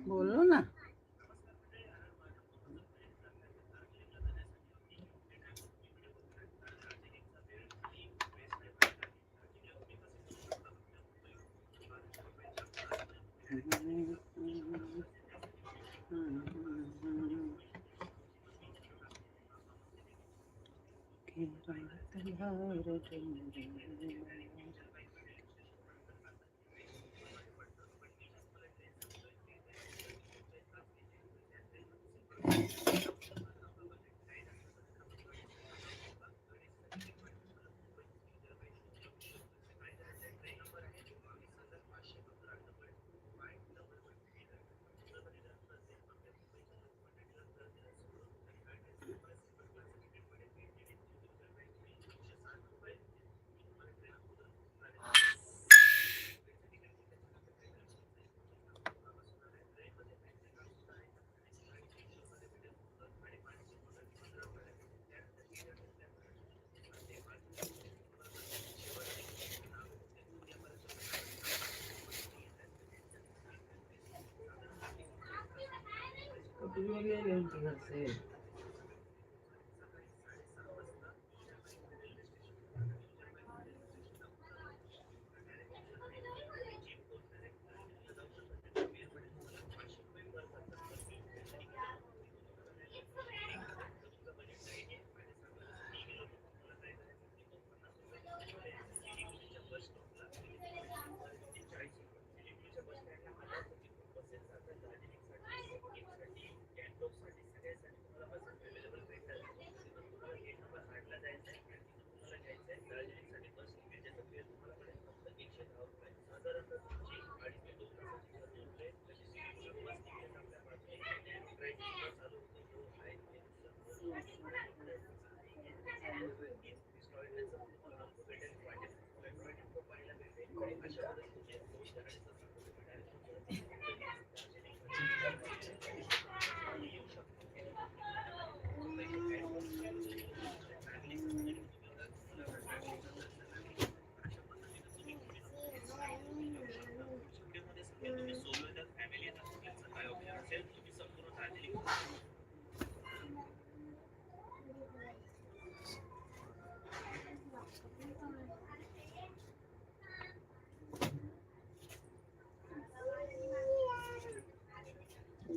बोलो ना। कभी भी ले उनके घर से।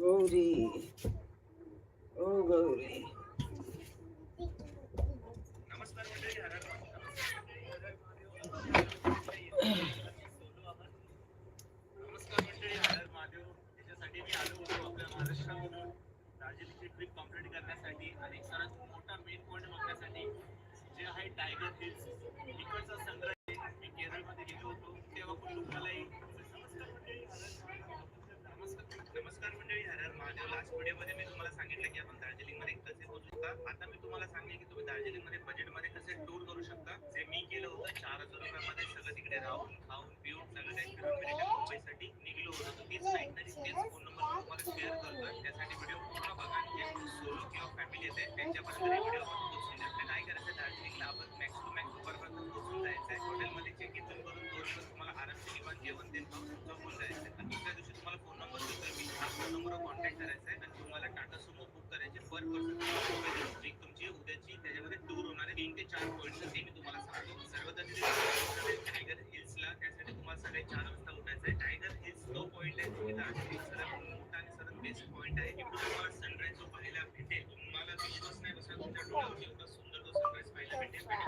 गौरी, ओ गौरी। नमस्कार मंडळी, हर हर महादेव. त्याच्यासाठी मी आलो होतो आपल्या महाराष्ट्रामधून दार्जिलिंगची ट्रिप कंप्लीट करण्यासाठी आणि एक सर्वात मोठा मेन पॉईंट बघण्यासाठी, जे आहे टायगर हिल्स. इकडचा सनराईज, मी केरळमध्ये गेलो होतो तेव्हा पण तुम्हालाही. नमस्कार मंडळी, हर हर नमस्कार. नमस्कार मंडळी, हर हर महादेव. लास्ट व्हिडिओमध्ये मी तुम्हाला सांगितलं की आपण दार्जिलिंगमध्ये कसे पोहोचू शकता. आता मी तुम्हाला सांगेल की तुम्ही दार्जिलिंगमध्ये बजेटमध्ये कसे टूर करू शकता, जे मी केलं होतं. 4000 रुपयामध्ये सगळं तिकडे राहून, खाऊन, पिऊन, सगळं काही फिरून मी रिटर्न मुंबईसाठी निघलो होतो. तर तीच आयटनरी, तेच फोन नंबर मी तुम्हाला शेअर करतोय. त्यासाठी व्हिडिओ पूर्ण बघा आणि जे सोलो किंवा फॅमिली येते त्यांच्यापर्यंत हे व्हिडिओ आपण पोहोचून द्या. आपल्याला काय करायचं, दार्जिलिंगला आपण मॅक्स टू मॅक्स दुपारपर्यंत पोहोचून जायचं आहे. हॉटेलमध्ये चेक इन करून 2 दिवस तुम्हाला आरामशीर निवांत जेवण ते खाऊन झोपून जायचं आहे. आणि दुसऱ्या दिवशी तुम्हाला फोन नंबर देतोय मी, हा फोन नंबरवर कॉन्टॅक्ट करायचा आहे आणि तुम्हाला टाटा सुमो बुक करायची. पर पर्सन 100 रुपये, जी तुमची उद्याची त्याच्यामध्ये टूर होणार आहे. 3 ते 4 पॉईंट ते मी तुम्हाला सांगतो. सर्वात आधी टायगर हिल्सला, त्यासाठी तुम्हाला सकाळी 4 वाजता उठायचं आहे. टायगर हिल्स तो पॉईंट आहे जो की दार्जिलिंग सर्वात मोठा आणि सर्वात बेस्ट पॉईंट आहे. इकडून तुम्हाला सनराईज जो पाहायला भेटेल, तुम्हाला विश्वास नाही बसणार तुमच्या डोळ्यावर, एवढा सुंदर तो सनराईज पाहायला भेटेल. आणि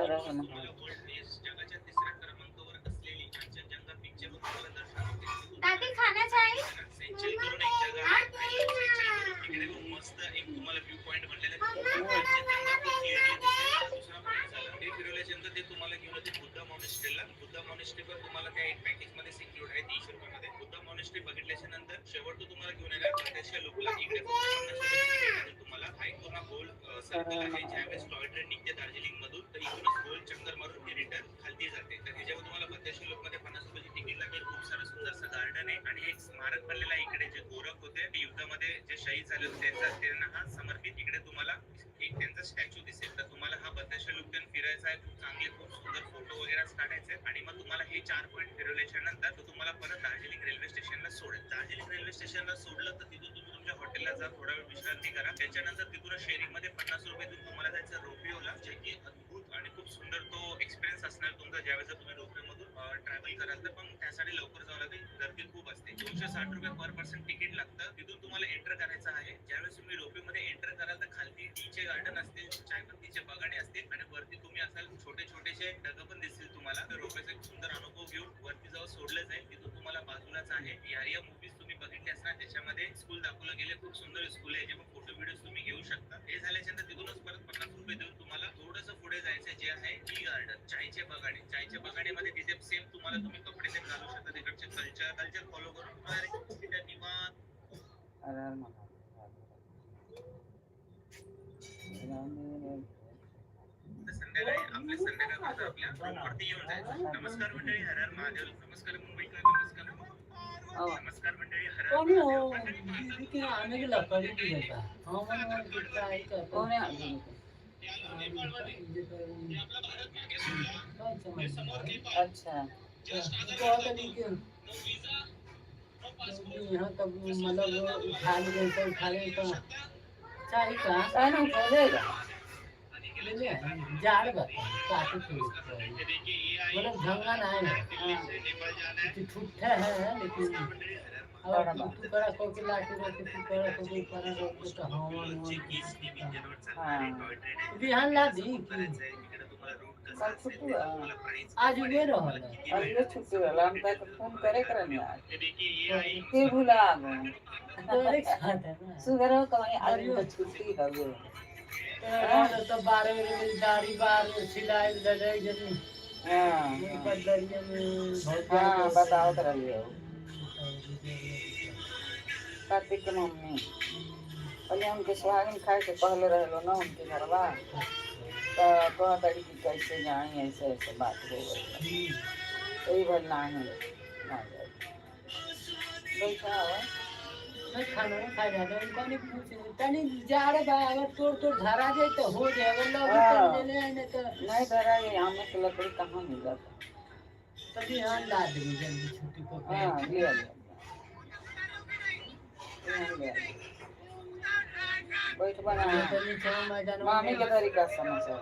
तुम्हाला वर्ल्ड जगाच्या तिसऱ्या क्रमांकावर असलेली कांचनजंगा पीकचे पण तुम्हाला दर्शन होते. दादी, खाना चाहिए? सेंचुरी करून एक जागा आहे. सेंचुरी करून तिकडे खूप मस्त एक तुम्हाला व्ह्यू पॉईंट बनलेला आहे. कांचनजंगा खूप क्लिअरली दिसेल. दुसरा पॉईंट झाला, ते फिरवल्याच्या नंतर ते तुम्हाला घेऊन येते बुद्धा मॉनेस्ट्रीला. बुद्धा मॉनेस्ट्री पण तुम्हाला त्या एक पॅकेज मध्ये सिक्युर्ड आहे 300 रुपयामध्ये. बुद्धा मॉनेस्ट्री बघितल्याच्या नंतर शेवटचं तुम्हाला घेऊन येणार बताशा लूपला. इकडे फक्त 50 रुपये तुम्हाला हा एक पूर्ण गोल सर्कल आहे, ज्यावेळेस टॉय ट्रेन निघते दार्जिलिंग मधून तर इथूनच गोल चक्कर मारून ती रिटर्न खालती जाते. तर ह्याच्यावर तुम्हाला बत्याशे मध्ये 50 रुपयाची तिकीट लागेल. खूप सारं सुंदरसं गार्डन आहे आणि एक स्मारक बनलेलं आहे इकडे. जे गोरख होते ते युद्धामध्ये जे शहीद झाले होते त्यांचा, त्यांना हा समर्पित इकडे तुम्हाला एक त्यांचा स्टॅच्यू दिसेल. तर तुम्हाला हा बत्याशे लूप फिरायचा आहे. खूप चांगले, खूप सुंदर फोटो वगैरे काढायचे आहेत. आणि मग तुम्हाला हे 4 पॉईंट फिरवल्याच्या नंतर तो तुम्हाला परत दार्जिलिंग रेल्वे स्टेशनला सोडेल. दार्जिलिंग रेल्वे स्टेशनला सोडलं तर तिथून तुम्ही तुमच्या हॉटेलला जा, थोडा वेळ विश्रांती करा. त्याच्यानंतर तिथून शेअरिंग मध्ये 50 रुपये देऊन तुम्हाला जायचं रोपवेला, जे की अद्भुत आणि खूप सुंदर तो एक्सपिरियन्स असणार तुमचा ज्यावेळेस तुम्ही रोपवे मधून ट्रॅव्हल कराल. तर पण त्यासाठी लवकर जावं लागेल, गर्दी खूप असते. 260 रुपये पर पर्सन तिकीट लागतं. तिथून तुम्हाला एंटर करायचं आहे. ज्यावेळेस तुम्ही रोपवे मध्ये एंटर कराल तर खालती टीचे गार्डन असतील, चायपत्तीचे बगाणे असतील आणि वरती तुम्ही असाल छोटे छोटेसे ढग पण दिसतील तुम्हाला. तर रोपवेचा एक सुंदर अनुभव घेऊन वरती जाऊन सोडलं जाईल. तिथून तुम्हाला बाजूलाच आहे यारिया मूवीज तुम्ही बघितली असणार, त्याच्यामध्ये स्कूल दाखवलं गेले. खूप सुंदर स्कूल आहे, जे पण फोटो व्हिडिओ तुम्ही घेऊ शकता. हे झाल्याच्या नंतर तिथूनच परत 50 रुपये देऊन तुम्हाला थोडंसं पुढे जायचं, जे आहे टी गार्डन, चायचे बगाणे. चायच्या बगाणेमध्ये तिथे सेम तुम्हाला तुम्ही कपडे ते घालू शकता. तिकडचे कल्चर कल्चर फॉलो करून तुम्हाला तिथे निवांत अरे महादेव. तर संध्याकाळी आपल्या संध्याकाळपर्यंत आपल्या रूमवरती येऊन जायचं. नमस्कार मंडळी, हर हर महादेव. नमस्कार मुंबईकर, नमस्कार. हो. नमस्कार मंडळी, हर हर कौन महादेव. हो मंडळी, दीदी के आने के लकड़ी भी है हाँ मन कितना है तो कौन है आदमी? अच्छा. यहाँ तब मतलब उठा ले तो उठा ले तो चाहे का काय ना उठवलेगा. ले जाड़ बता काफी मतलब झंगा ना है हाँ. ठुठा है लेकिन और तू करा को के लाके रोके तू करा को के करा रोके तो हवन हाँ. बिहान ला दी कल छुट्टी बा. आज वे रहल आज ये छुट्टी वाला हम ताके फोन करे करन यार, ते भुला गए. तो एक साथ है ना. सुधर हो कहीं, आज तो छुट्टी हो गई. तो तो 12 बजे दाढ़ी बार सिलाई लड़ाई जनी हाँ हाँ. दरिया में बहुत. हाँ, बताओ तो रही हो कार्तिक के मम्मी पहले उनके सुहागिन खाए के कहले रहलो ना उनके घरवा, तो कहता कि कैसे जाए, ऐसे ऐसे बात हो गई. तो ये भल ना है ना जाए बैठा हो. नहीं, खाना ना खाए जाते उनको नहीं पूछ तनी जा रे भाई, अगर तोड़ तोड़ धरा जाए तो हो जाए, अगर लोग हाँ। ले ले आए तो. नहीं धरा, ये आमे के लकड़ी कहाँ मिला था? तभी हाँ ला देंगे जल्दी छुट्टी को. हाँ, ले आ, ले आ। ले आ, ले आ। बैठ बना. तनी छाव मैदान. मामी के तरीका समाचार?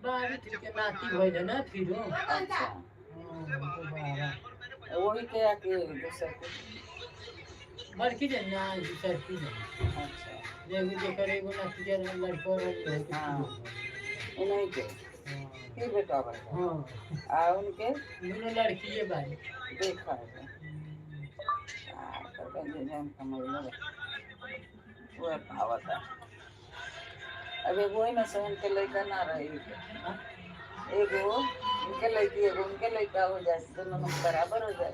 बारी ठीक के नाती भइल है ना फिरो. अच्छा. हाँ, तो बारा. वही के आके दूसर के? बड़की जन ना, दूसर की जन. अच्छा. एगो जेकर एगो नाती जन लड़को रहे. हाँ। उन्हीं के फिर बेटा बड़का? हाँ. आ उनके? दोनों लड़की है भाई. देखा है. आ, तो जन कमैले वह पावता. अब एगो ही ना से उनके लड़का ना रही, एगो उनके लड़की, एगो उनके लड़का हो जाए, दोनों में बराबर हो जाए.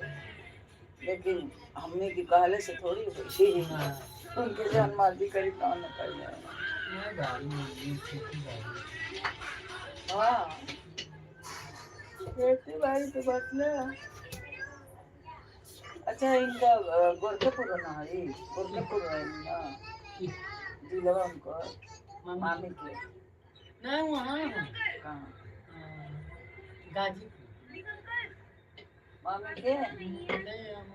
लेकिन हमने की कहले से थोड़ी होई. हाँ. उनके जन मर्जी करी तौन न कर जाए. नहीं भाई, नहीं, खेती बाड़ी. हाँ, खेती बाड़ी तो बतले. अच्छा, इनका गोरखपुर ना है, गोरखपुर है ना जिला उनको? मामी? मामी के. नहीं, वहाँ हूँ. कहाँ? गाजीपुर. मामी के? नहीं, हम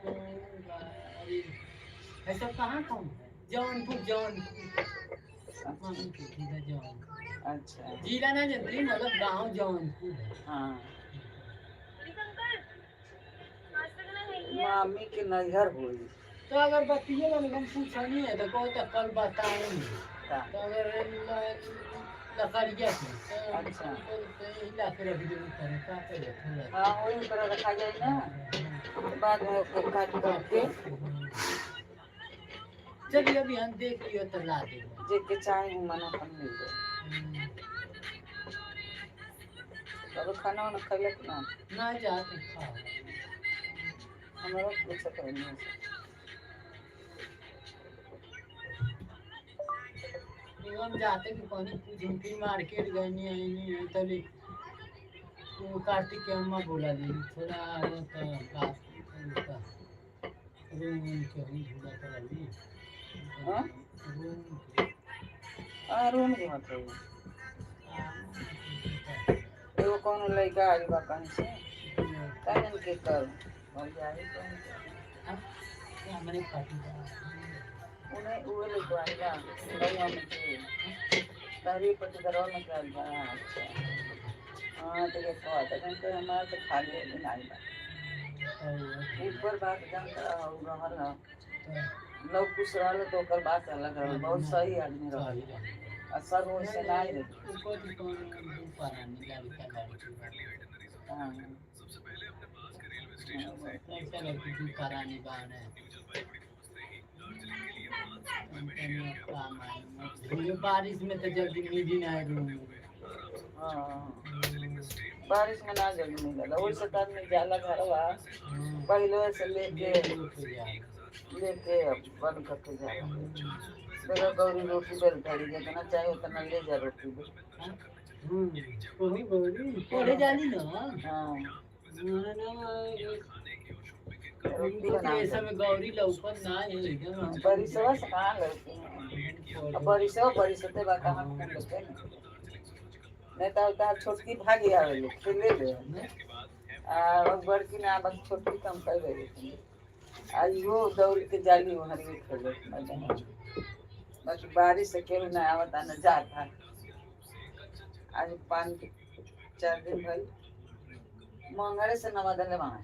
अरे ऐसा कहाँ कौन है, जौनपुर, जौनपुर मामी के जिला जौनपुर. अच्छा. जिला ना जानती, मतलब गांव जौनपुर है. हाँ, मामी के नैहर हुई. तो अगर बतिए वाले हम पूछा नहीं है तो कहो तो कल बताएंगे. का? तो अगर लकड़िया के तो अच्छा. हिला के रख देबू करे का करे थोड़ा. हाँ, वही पर रखा जाए ना, तो बाद में उसको काट काट के. चलिए, अभी हम देख लियो तो ला देंगे. जे के चाहे हूँ मन अपन मिल जाए. तब खाना वाना खैलक ना? ना जाते खाओ. हमारा पूछत रहनी है. हम जाते कि कौन पूछ फिर मार्केट गए नहीं आई नहीं तभी वो कार्तिक के अम्मा बोला दी थोड़ा वो तो बात उनका रूम के हम झूला कर ली। हाँ? रूम के। हाँ, रूम के मतलब एगो कौनो लड़का आइल बा कहीं से, कानन के कर भौजाई कौन हमने पार्टी उन्हें उहे लड़का आइल बा भैया में के तारी पट्टी में के आइल बा। अच्छा हाँ, तो ये कहता है कि हमारा तो खाली है दिन आइल बा। ऊपर बात जान रहल ह लव कुछ रहल तो ओकर बात अलग रहल, बहुत सही आदमी रहल आ सब वैसे नहीं रहे। हाँ बारिश में तो जल्दी मिली ना रूम। हाँ, बारिश में ना जल्दी मिलेला, वैसे तो आदमी जाला घरवा पहले से लेके लेके बंद करके जाला। देखो गौरी रोटी बेल धरी, जितना चाहे उतना ले जा रोटी बेल। वही गौरी पढ़े जाली ना। हाँ, रोटी बना ये समय गौरी लौकत ना है एकदम। बरिसवा से कहाँ लौकी है, अब बरिसवा बरिसते बा कहाँ लौके नहीं तो तार छोटकी भागी आवेले खेले ले आ बड़की ना, बस छोटकी कम कर गई आ यो दौड़ के जाली वहाँ के खेले मैदान में। बाकी बारिश से केहू ना आवता ना जाता। आज 5-4 दिन भइल मंगरे से नवा वहाँ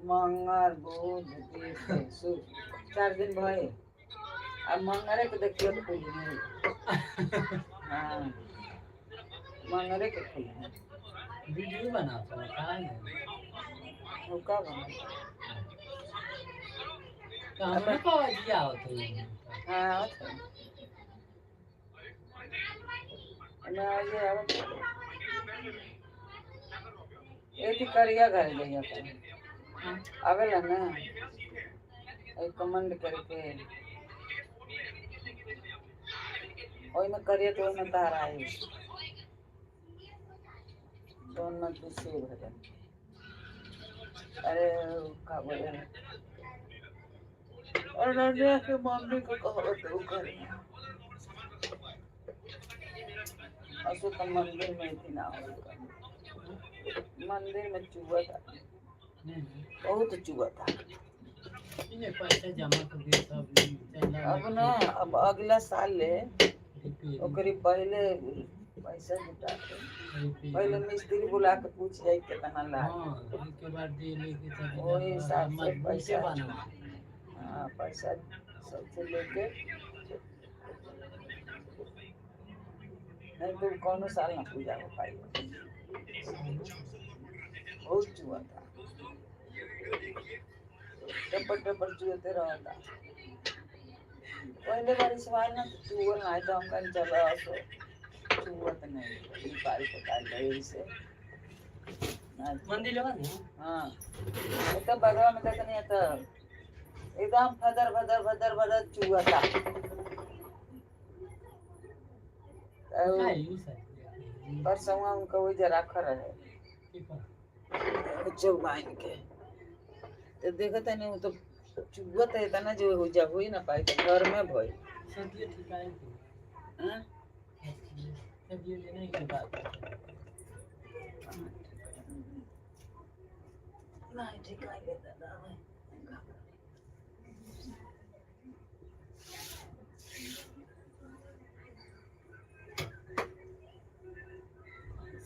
मंगर बुध बृहस्पति शुक्र 4 दिन भइल। अब मंगरे के देखियो तो खुल नहीं। हाँ, मंगरे के खुल है। वीडियो बनाता हूँ का है हुक्का बना तो हमने कहा दिया होता है। हाँ आवत है। ना ये आवत एक करिया घर जइया पर आवेला ना एक कमंड करके ओई में करिया तो ओई में तार आई दोनों तू से भजन। अरे का बोले और नदिया के मम्मी को कहो तो करे असो तो मंदिर में थी ना हो मंदिर में चुआ था, बहुत चुआ था। इन्हें पैसा जमा कर दिया सब अब ना अब अगला साल ले ओकरी पहले पैसा जुटा के पहले मिस्त्री बुला के पूछ जाए कितना लाग। हाँ, के बाद दे लेके तब वही हिसाब से मजबूत पैसा। बना। हाँ, पैसा सबसे लेके नहीं तो कौनो साल ना पूजा हो पाई, बहुत चुआ था, टपर टपर चुअते रहता। पहले बार इस बार ना चुअल ना तो हम कहीं चलो सो चुअत नहीं निकाल पकाल रहे से मंदिर लगा ना। हाँ, तो बगल में तक नहीं तो एकदम फदर फदर फदर फदर चुआ था। परसों उनका वही जरा रहे चौबाइन के तो देखत नहीं वो तो चुगत है तना जो हो जा होई ना पाई तो घर में भई। सब्जी ठीक है। हां, सब्जी लेने के बाद नहीं ठीक है दादा।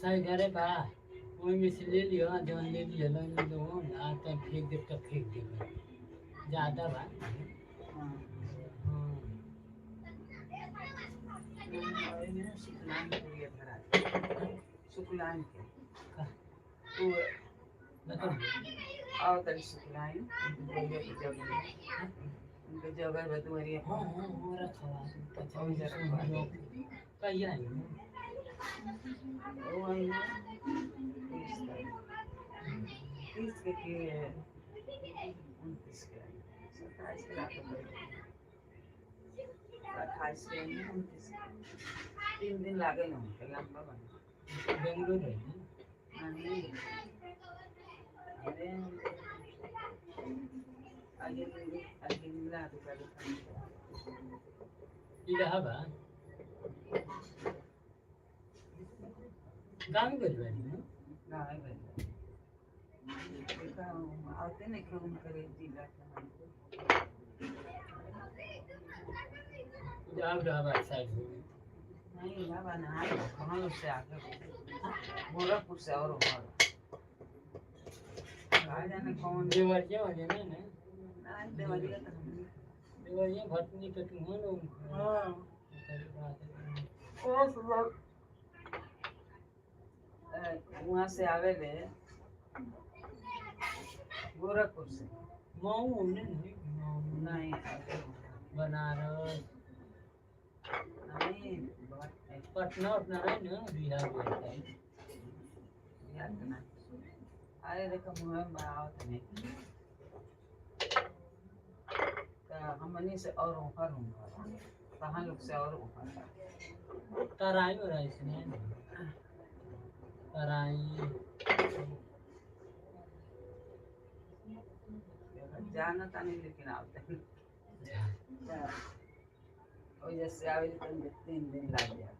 सही घरे बा ओई में से ले लियो, जौन ले लियो ले लो आ त फेंक दे तो फेंक दे ज्यादा बा। हां, शुक्लाइन के तू आओ तरी शुक्लाइन उनके जगह बतुअरी। हाँ हाँ हाँ, रखा कहिया आई वो आई 30 के 29 के 27 के रात 28 के नहीं, 29 के। 3 दिन लागे ना उनके, लंबा बना। बेंगलुरु है ना? नहीं, अरे आगे आगे मिला तो पहले। इलाहाबाद गाँव गइल बानी ना? गाँव गइल। देखा, आते नहीं खून करे जिला के नाम पे। इलाहाबाद साइड हो गई। नहीं, इलाहाबाद ना है, कहाँ उससे आगे, गोरखपुर से और ऊपर कहाँ जाने कौन। देवरिया वाले ना ना? नहीं, देवरिया तो हम देवरिया भटनी तो तुम हो लोग। हाँ। हाँ। वहाँ से आवे ले, गोरखपुर से। मऊ नहीं, मऊ? नहीं। बनारस? नहीं, बहुत पटना उटना है ना, बिहार बिहार साइड। बिहार के ना। अरे देखो, मुँह में आवत नहीं तो हमनी से और ऊपर हूँ, कहाँ लोग से और ऊपर। तराई उराई से नहीं ना? तराई। जाना था नहीं, लेकिन आवते नहीं। और जैसे आवे तो 3 दिन लग जाए।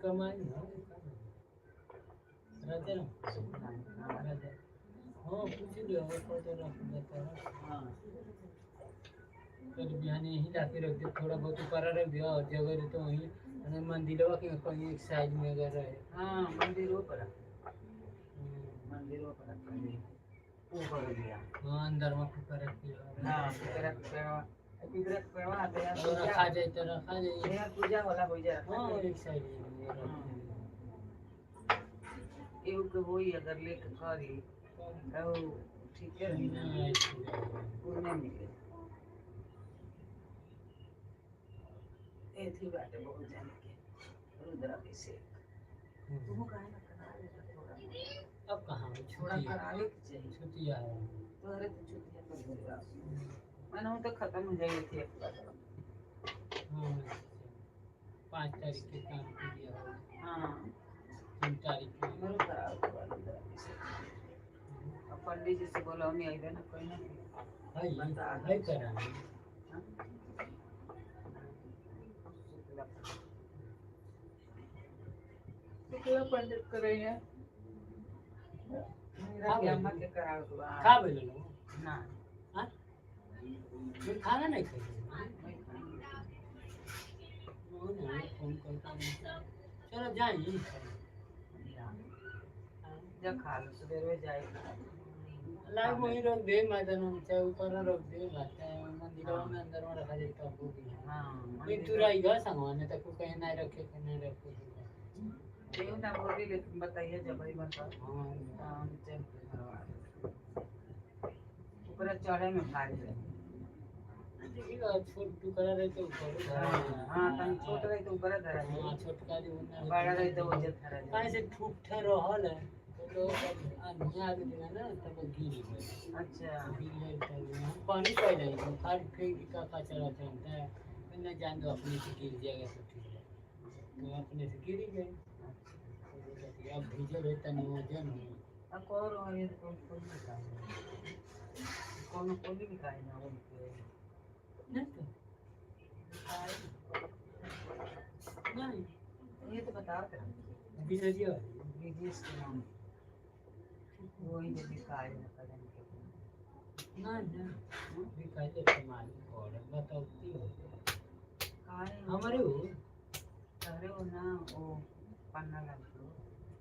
कमाई हो राजा राजा। हाँ, पूछ लियो, फोटो रख देता है। हाँ। कल बिहान यहीं लाके रख दे, थोड़ा बहुत ऊपर रख दिया और जगह रहे तो वहीं अगर मंदिरवा के कहीं एक साइड में अगर रहे। हाँ, मंदिरों पर रख, मंदिरों पर रख, ऊपर दिया। हाँ, अंदर में ऊपर रख दिया। हाँ, पिपरा के पेड़वा, पिपरा के पेड़वा आते हैं। और रखा जाए तो रखा जाए। यहाँ पूजा वाला हो जा। हाँ, एक साइड में रख दिया। एगो के होई अगर लेके करी तो ठीक रही ना। नहीं, ऐसे पुण्य मिले। एथी बाटे बहुत जाने के रुद्राभिषेक। तुम काहे ना करा ले थोड़ा? अब कहाँ थोड़ा छुट्टी करावे के चाहिए। छुट्टियाँ है। तोहरे तो छुट्टियां पर गइल, मैंने तो खत्म हो जाएगी थी एक बार। हाँ, 5 तारीख के काम के दिया हो। हाँ। 3 तारीख के। हमरो करावे के बा रुद्राभिषेक। अब पंडित जी से बोला हम आइबे ना कोई ना। है। बता। है, करा। हाँ? शुक्ला शुक्ला पंडित करे हैं मेरा के अम्मा के करावे के बा। खा बोलो लो। ना। हाँ, फिर खाना नहीं खाई? नहीं खाएंगे। वो ना फोन करता नहीं। चलो जाए। जा, खा लो, सवेरे जाए। लाइव वहीं रख दे, मैदान में चाहे ऊपर रख दे, चाहे मंदिरों में अंदर में रखा जाए तब वो भी है। हाँ। नहीं, तू रहेगा संगवा तक कहीं नहीं रखे, कहीं नहीं रखे। क्यों ना बोली, लेकिन बताइए जब ही बताओ। हाँ। हम चल के करवा दे। ऊपर चढ़े में भारी रहे। छोट टुकड़ा रहे तो ऊपर। हाँ, तनी छोट रही तो ऊपर धरा जाए। हाँ, छोटका जो ना। बड़ा रही तो वजह धरा काहे जाए। से ठूठा रहल है तो आंधिया आ गेल ना, तब गिर गई। अच्छा। गिर गई तब हम पानी पड़ जाए, फाड़ फेंक का कचरा चलता है। मैं जान दो, अपने से गिर जाएगा तो ठीक है, तो अपने से गिर गए। अब भीजल है तनी वजन हो। अब कौन हो ये? कौन कौन बिकाए, कौन कौन बिकाए ना उनके। नहीं तो नहीं। ये तो बताओ तेरा। बिजली वाली। बिजनेस के नाम वही जो बिकाए ना करें के। ना ना, भी कहले तो मालूम और बताती हो। काहे? हमारे वो अरे वो ना, वो पन्ना लग को।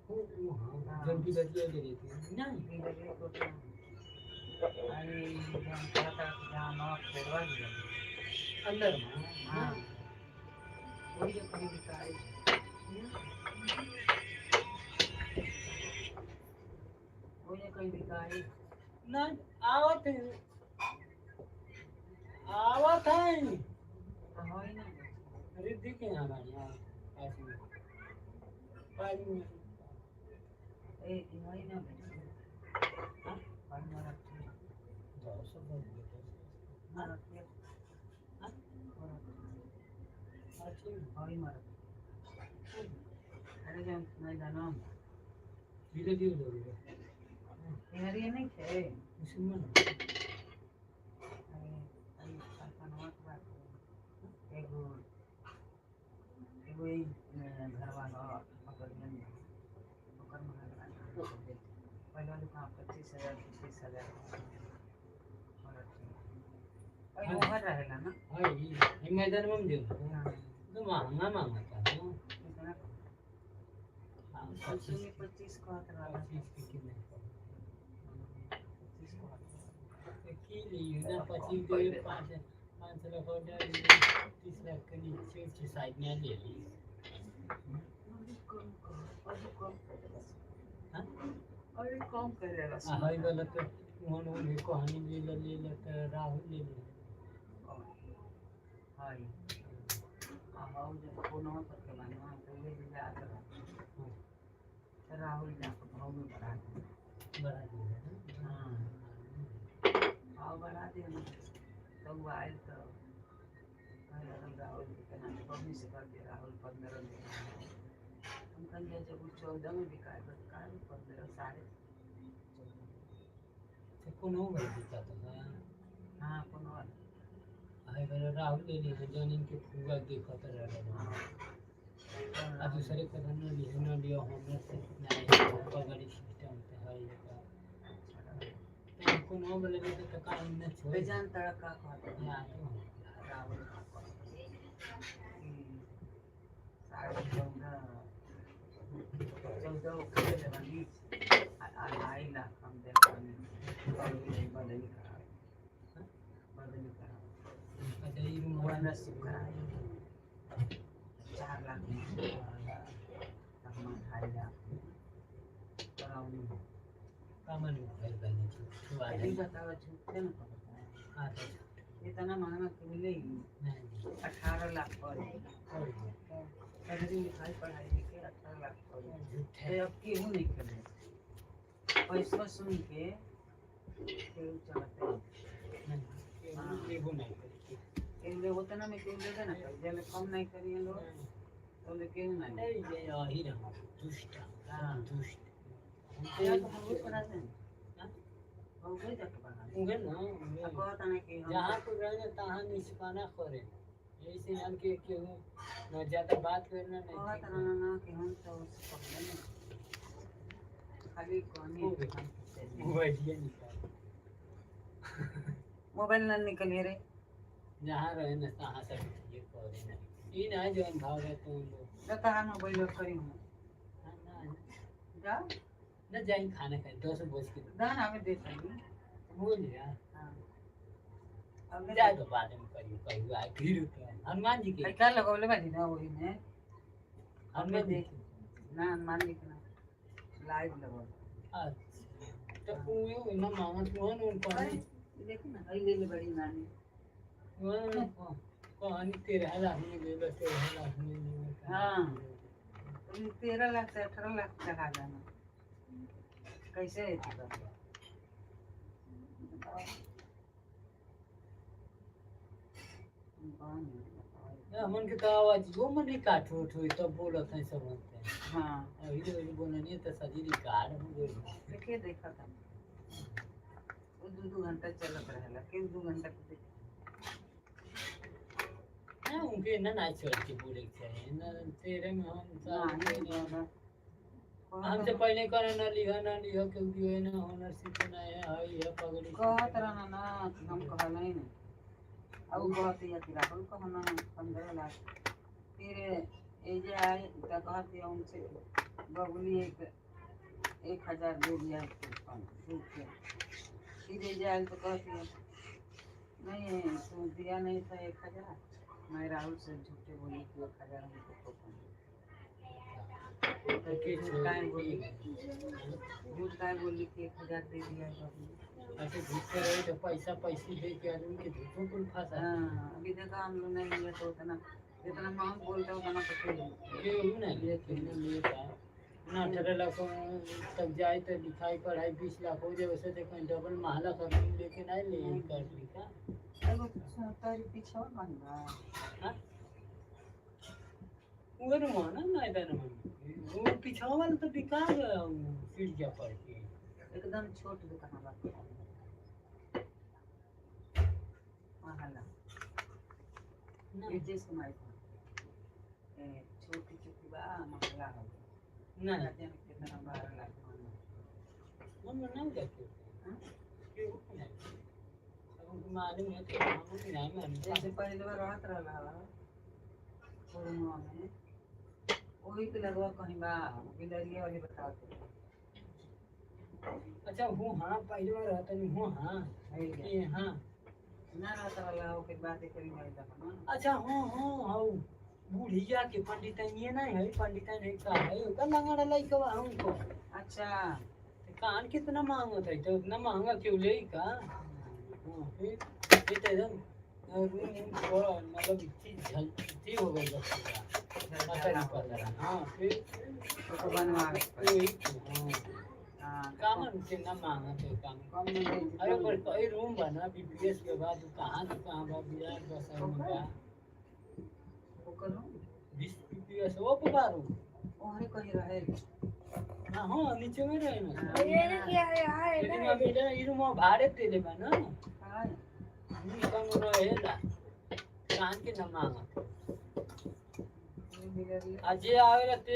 वो हाँ, जब भी बतिया के देती नहीं। बिजली को तो अरे जहाँ कहता जहाँ नौ पेड़वा दिया। अंदर में? हाँ, वही जो कहीं बिकाए। वही जो कहीं बिकाए। ना, आवत है, आवत है। तो हो ही ना। रिद्धि के यहाँ बानी, पास में, पानी में। ए वही ना। हाँ? पन्ना रखी। जाओ सब बन गए। मरत हाँ? अच्छी हई मरत अरे जब मैं जानम धीरे धीरे दौड़ेगा हरिये नहीं थे मुसलमान अरे अरे कल्पनवा के बात है। एगो एगो ई घरवा ह बगलिया में ओकर महंगा पहले वाले कहाँ 25,000 30,000 और ओहर रहेला ना। हाँ ये मैदान में दे हाँ, तो महंगा मांगता है इतना हाँ, पच्चीस 25 25 कहत रहला। 25 के कितने 25 कहत रहला। की ली ना 25 दे 5 5 लाख और 30 लाख के नीचे ऊँचे साइड में ले ली। अभी कम कर, अभी कम कर देला। हाँ? अभी कम कर देला। आ हई वाला तो उहन उन्हें कहानी ले ले ले ले तो राहुल ले ले। हाय आ हाउ जब फोनवा पर के बानवा तो ये भी याद रहा। हाँ, तो राहुल जाके भाव में बढ़ा दे। बढ़ा दिया ना। हाँ भाव बढ़ा दे ना तो वो आयल तो कहे लगल राहुल के कहना मम्मी से कर दिया राहुल 15 दे। हम कहिए जब वो 14 में बिकाए तो काहे 15 14.5। तो कोनो भाई दिखा तो हाँ। हाँ कोनो हई वाला राहुल ले ली जौन इनके फुआ देखत रहल। हाँ आ दूसरे के न लियो न लियो हमर से नहीं पगड़ी सिस्टम ते हई का तो कोनो वाला ले तो काम न छोड़ बेजान तड़का कहते या तो राहुल का कहते कि 14.5 14 ओके बानी 2.5 लाख हम दे बानी और भी बदली करावे बदली करावे अच्छा ई रूम ओनरशिप करावे 4 लाख में तब हम 2.5 लाख कराऊंगी। कामन भइल बनी छुआ अभी बताओ झूठे ना पता है हां तो इतना महंगा कि मिलेगी नहीं 18 लाख पर और सगरी लिखाई पढ़ाई लिखे 18 लाख पर झूठे तो अब केहू नहीं करे पैसा सुन के केहू चलते नहीं लेबो नहीं करी। केहू ले उतना में केहू लेबे ना करी जब कम नहीं करिए लोग तो ले केहू नहीं। नहीं ये यही रहा दुष्ट। हाँ। दुष्ट या तो हम लोग पढ़ा दें हाँ? हम गए जाके पढ़ा दें। उहे ना अब कहता ना कि हम जहाँ को रहे तहाँ निष्पाना करे यही से जान के केहू न ज्यादा बात करना नहीं कहता ठीक ना ना ना कि हम तो उससे पहले नहीं खाली कहनी हो गई। मोबाइल निकाल मोबाइल ना निकलिए रे जहाँ रहे न तहाँ सब ये करे ना ई ना जौन भाव है तो लोग जा तहां मोबाइल करी हूँ हाँ, ना जा ना जाई खाना खाए 10 बज के जा ना हमें दे सकी बोल यार हाँ अब जा तो बाद में करियो कहियो आए फिर तो हनुमान जी के क्या लगौले बानी ना वही में हनुमान जी के ना हनुमान जी के ना लाइव लगौले। अच्छा तो उहे उहे मांगत उहन उन अरे कहानी देखी ना हई ले ले बड़ी नानी उहन कहानी 13 लाख में ले लो 13 लाख में ले लो। हाँ। तुम 13 लाख से 18 लाख चढ़ा जाना कैसे है तू हमन के तो आवाज वो मन रिकॉर्ड होत होई तब बोलत है सब बनते हैं। हाँ अभी तो वही बोलनी तो सजी रिकॉर्ड हो गई। देखिए देखा था वो 2-2 घंटा चलत रहेला के 2 घंटा के देख हाँ उनके ना ना चल के बोले के चाहिए ना तेरे में हम नहीं सब बाबा हमसे पहले करे ना लिहा ना लिहा क्योंकि है ना ओनरशिप ना है हई है पगड़ी कहत रहना ना कि हम कहल नहीं ना अब कहत या कि राहुल कहना 15 लाख फिर ए जे आए तो कहत या उनसे बबुली 1 1,000 दे दिया सूख के फिर ए जे आए तो कहत या नहीं तू दिया नहीं था 1,000 मैं राहुल से झूठे बोली कि 1,000 हमको टोकन दे। तो के झूठ काहे बोली छोड़ झूठ काहे बोली कि 1,000 दे दिया है बबुली। ऐसे झूठे रहे तो पैसा पैसे दे के आदमी के झूठों कुल फंसा। हाँ, अभी देखो हम लोग नहीं लिए तो उतना जितना महंग बोलते हो उतना तो फिर केहू नहीं ले केहू लेता ना 18 लाख तक जाए तो लिखाई पढ़ाई 20 लाख हो जाए वैसे तो कहीं डबल महला कर लेके नहीं ले कर लिखा। एगो तारी पीछे और बन बा। हाँ? वो रूम है ना मैदान में, वो पीछा वाला तो बिका गया, वो सीढ़िया पर के। एकदम छोट दुकान बा। महला ना ये जे सुनाई था ए छोटी छोटी बा महला हो ना जाने कितना बार लागे। हम नहीं जाते। हाँ? क्यों नहीं? अब उनको मालूम है तो हम नहीं मानते। जैसे पहले बार रहत रहला रूमवा में, वही के लगवा कहीं बा बिलरिया वाली बताते। अच्छा वो हाँ पहले बार रहता नहीं वो हाँ ये हाँ ना रहता वाला ओके बात करी नहीं ना। अच्छा हाँ हाँ हाँ बुढ़िया के पंडित ये नहीं है, पंडित नहीं का है ओकर लंगड़ा लइकवा है उनको। अच्छा। तो कान कितना महंगा था, तो उतना महंगा क्यों ले का? हाँ फिर ये तो एकदम रूम थोड़ा मतलब इतनी झलती हो गई बस पूरा। पता नहीं पता हाँ फिर तो बनवा वही तो, हाँ हां कामन के ना मांगा तो काम कम में दे। अरे पर कई रूम बना बीपीएस के बाद कहाँ से कहाँ बा बिहार बस बा। ओकर रूम 20 बीपीएस वो पकारू। ओहरे कहीं रहे। हाँ हाँ नीचे में रहे ना। है लेकिन अभी इधर ई रूम भाड़े दे दे बा ना। हां हम कम रहेला कान के न मांगा। बिलरिया आ जे आवेला ते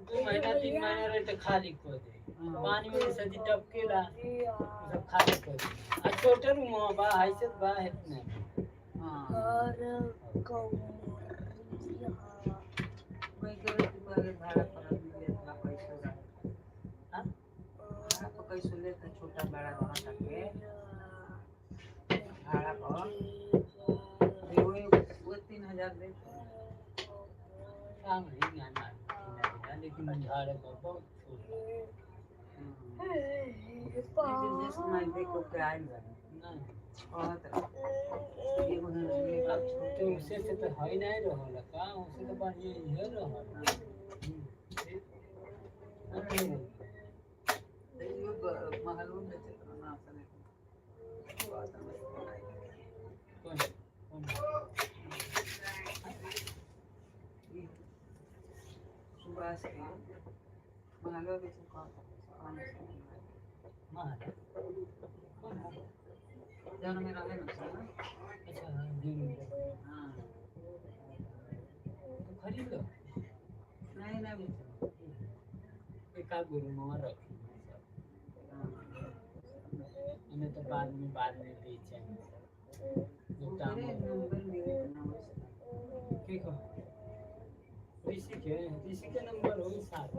2 महीना 3 महीना रहे तो खाली कर दे, पानी में सदी टपकेला सब खाली कर दे। आ छोटे रूम बा हैसियत बा इतने। हां और कौरिया वही करे कि पहले भाड़ा पर मिले इतना पैसा रहे। हाँ? भाड़ा पर कैसे लेता छोटा बड़ा रहता के भाड़ा पर वही वो 3000 देते। काम नहीं ना ना ना, लेकिन भाड़े पर बहुत छोटा। बिजनेस में देखो के आइल बा ना कहत रहे एगो है। अब छोटे उसे से तो है नहीं रहल का, उसे तो बढ़िया ही रहल। यो महलूम में चल ना सने बात में कौन कौन? सुभाष के महलो के कहत महाराज कौन है? जन में रहे ना सर। अच्छा हाँ जी। हां तो खरीद लो। नहीं नहीं बेचो। एक आध गुरु मोहर रखी हमें तो बाद में बेचेंगे जब दाम ओकरे हो। नंबर मिले ना वैसे। ठीक हो ऋषि के नंबर हो 7।